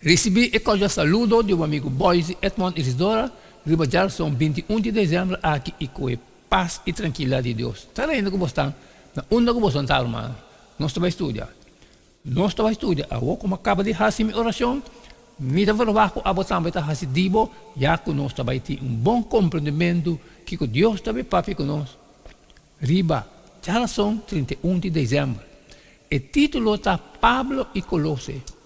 Risibí e kordial saludo di bo amigu Boysie Edmond Isidora riba djarston 21 di desèmber aki i ku e pas i trankilidat di Dios ta reina ku bo stan na unda ku boso ta rumannan. Nos ta bai studia. Nos ta bai studia. Awor ku mi a kaba di hasi mi orashon, mi ta verwagt ku abo tambe ta hasi di bo, ya ku nos ta bai tin un bon komprendimentu kiko Dios ta bai papia ku nos riba djarason 31 di desèmber. E título ta Pablo i Kolose.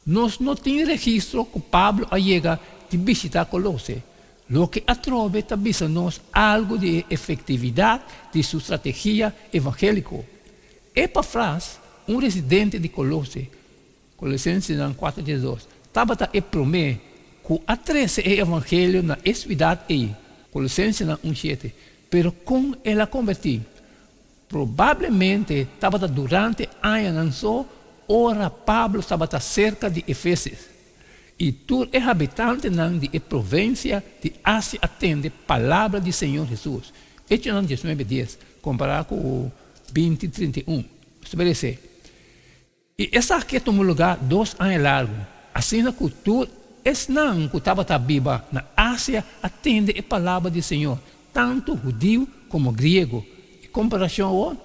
Nos no tin registro ku Pablo a yega di bishitá Kolose. Loke atrobe ta bisa nos algu di e efektividat di su strategia evangéliko. Epafras, un residente di Kolose, Kolosensenan 4 12, tabata e promé ku a trese e evangelio na e siudat ei, Kolosensenan 1 7. Pero kon el a kombertí? Probablemente tabata durante añanan so ora Pablo tabata serka di Efeses, i tur e habitantenan di e provinsia di Asia a tende palabra di Señor Hesus, Echonan 19 dies, kompará ku 20 31. Nos ta meresé. I esaki a tuma lugá dos aña largu, asina ku tur esnan ku tabata biba na Asia a tende e palabra di Señor, tantu hudiu komo griego. E komparashon awor?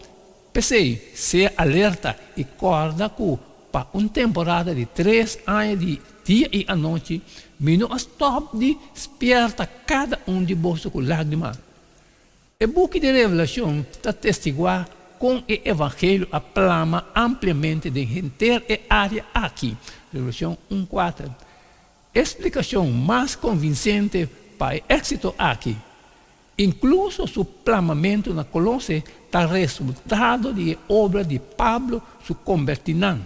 P'esei, sea alerta i kòrda ku pa un temporada di tres aña di dia i anochi mi no a stòp di spièrta kada un di boso ku lágrima. E buki di Revelashon ta testiguá kon e evangelio a plama ampliamente den henter e área aki, Revelashon un kuater. E splikashon mas konvinsente pa e éksito aki, inkluso su plamamentu na Kolose, ta resultado di e obra di Pablo su kombertínan.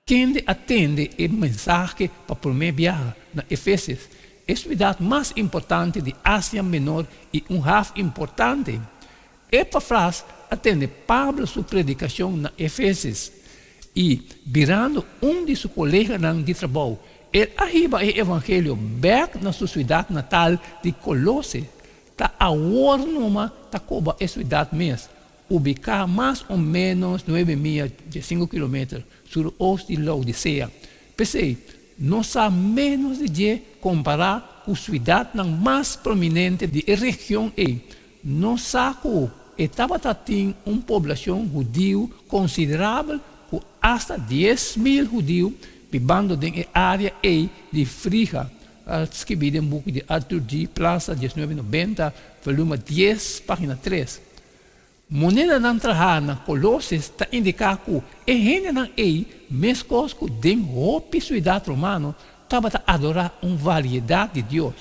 Kende a tende e mensahe pa promé biaha na Efeses, e siudat mas importante di Asia Menor i un haf importante? Epafras a tende Pablo su predikashon na Efeses i, birando un di su koleganan di trabou, el a hiba e evangelio bèk na su siudat natal di Kolose. Ta awor numa ta koba e siudat mes, Ubiká mas o ménos nuebe mia, diesinku kilometer, sur oost di Laodisea. P'esei, no sa ménos di dje kompará ku siudatnan mas prominente di e region ei. No sa ku e tabata tin un poblashon hudiu konsiderabel ku asta 10,000 hudiu bibando den e área ei di Friga, a skibí den buki di Arthur G. Plaza, 1990, volúmen dies, página tres. Monedanan trahá na Koloses ta indiká ku e hendenan ei, meskos ku den hopi siudat romano, tabata adorá un variedat di dios.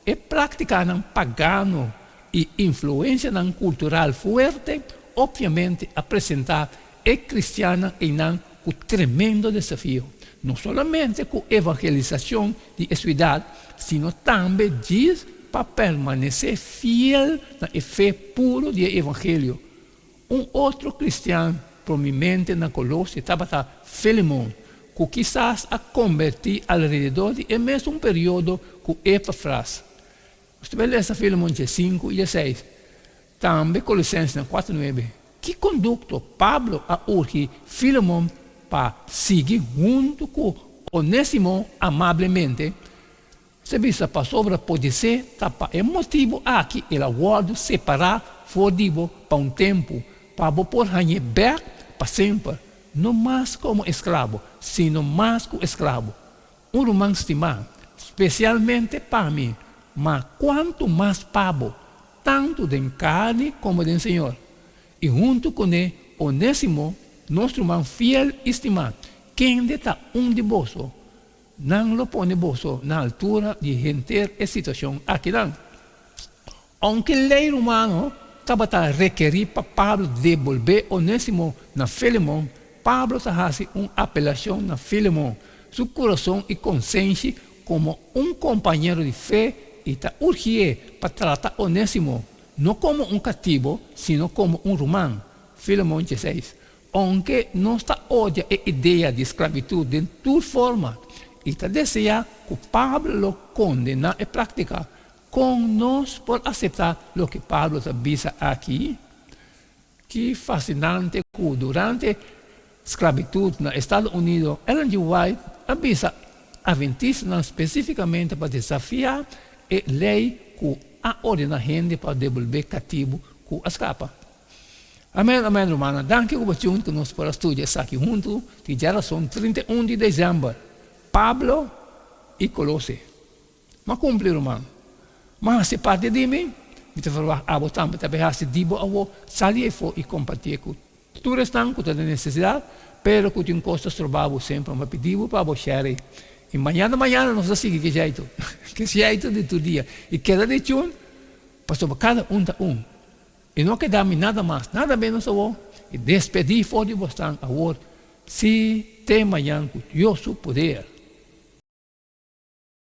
E práktikanan pagano i influensianan kultural fuerte opviamente a presentá e kristiannan einan ku tremendo desafio, no solamente ku evangelisashon di e siudat, sino tambe djis pa permanesé fiel na e fe puru di e evangelio. Un otro kristian prominente na Kolose tabata Filemon, ku kisas a kombertí alrededor di e mesun periodo ku Epafras. Nos ta bai lesa Filemon 5 i 6, tambe Kolosensenan 4 9. Ki kondukto Pablo a urgi Filemon pa sigui huntu ku Onésimo amablemente? Se bisa pasobra podisé ta pa e motibu aki el a wòrdu separá for di bo pa un tempu, pa bo por hañ'é bèk pa semper, no mas komo esklabo, sino mas ku esklabo, un ruman stimá, spesialmente pa mi, ma kuantu mas pa bo, tantu den karni komo den Señor. I huntu kuné Onésimo, nos ruman fiel i stimá, kende ta un di boso. Nan lo pone boso na altura di henter e situashon akinan. Ounke lei romano tabata rekerí pa Pablo debolbé Onésimo na Filemon, Pablo ta hasi un apelashon na Filemon su kurason i konsenshi komo un kompañero di fe i ta urgié pa trata Onésimo no komo un katibo sino komo un ruman. Filemon 16. Ounke nos ta odia e idea di sklabitut den tur forma i ta deseá ku Pablo lo kondená e práktika, kon nos por aseptá loke Pablo ta bisa aki? Ki fasinante ku durante sklabitut na Estado Unido, Ellen G. White a bisa Adventistanan spesífikamente pa desafiá e lei ku a ordená hende pa debolbé katibu ku a skapa. Amèn, amèn, rumannan. Danki ku bo tune ku nos por a studia esaki huntu di djarason 31 di desèmber. Pablo i Kolose. M'a kumpli, ruman. M'a hasi parti di mi, mi ta ferwagt abo tambe ta bay hasi di bo awo, sali efo i kompartié ku tur esnan ku ta den nesesidat, pero ku tin kos ta stroba bo semper. M'a pidi bo pa bo share. I mañana mañana nos ta sigui keshaitu, keshaitu di tur dia. I keda di tune, pasobra kada un ta un. I no keda mi nada mas, nada menos awor, i despedí for di bosnan awor, sí, te mañan ku Dios su poder.